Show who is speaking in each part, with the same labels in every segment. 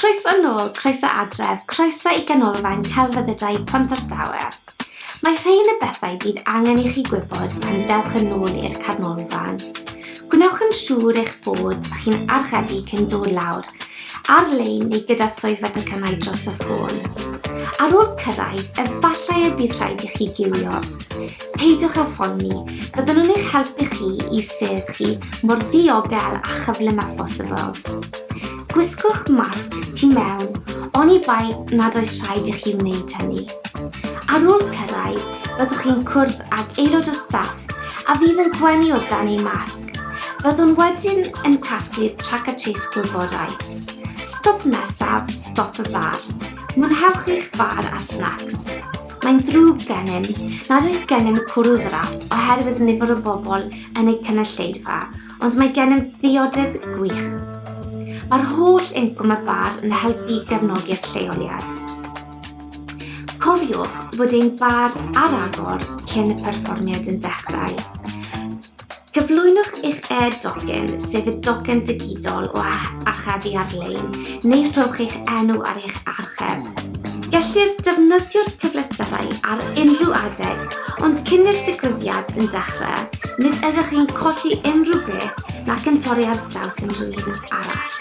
Speaker 1: Croeso nôl, croeso adref, croeso i Ganolfan Celfyddydau Pontardawe. Mae rhain y bethau bydd angen i chi gwybod pan dewch yn ôl i'r canolfan. Gwnewch yn siŵr eich bod chi'n archebu cyn dod lawr, ar-lein neu gyda swyddfa docynnau dros y ffôn. Ar ôl cyrraedd, efallai y bydd rhaid i chi giwio. Peidiwch â phoeni, byddwn yn eich helpu chi i sedd chi mor ddiogel a chyflym â phosibl. Gwisgwch masg tu mewn, oni bai nad oes rhaid i chi wneud hynny. Ar ôl cyrraedd, byddwch chi'n cwrdd ag aelod o staff a fydd yn gwenu o dan eu masg. Byddwn wedyn yn casglu'r trac a trace gwybodaeth. Stop nesaf, stop y bar. Mwynhewch eich bar a snacs. Mae'n ddrwg gennym nad oes gennym cwrw ddrafft oherwydd nifer o bobl yn eu cynulleidfa, ond mae gennym ddiodydd gwych. Mae'r holl incwm y bar yn helpu i gefnogi'r lleoliad. Cofiwch fod ein bar ar agor cyn y perfformiad yn dechrau. Cyflwynwch eich e-docyn, sef y docyn digidol o archebu ar-lein, neu rhowch eich enw ar eich archeb. Gellir defnyddio'r cyfleusterau ar unrhyw adeg, ond cyn i'r digwyddiad yn dechrau, nid ydych chi'n colli unrhyw beth nac yn torri ar draws unrhyw un arall.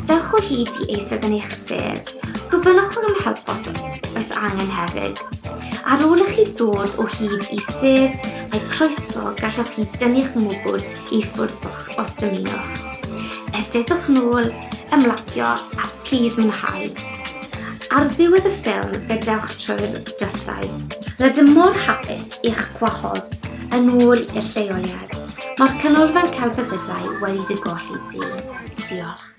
Speaker 1: Dewch o hyd i eistedd yn eich sedd. Gofynnwch am help os oes angen hefyd. Ar ôl i chi ddod o hyd i sedd, mae croeso, gallwch chi dynnu'ch mwgwd i ffwrdd os dymunwch. Eisteddwch nôl, ymlacio a plîs mwynhau. Ar ddiwedd y ffilm, gadewch trwy'r drysau. Rydym mor hapus i'ch gwahodd yn ôl i'r lleoliad. Mae'r Canolfan Celfyddydau wedi dy golli di. Diolch.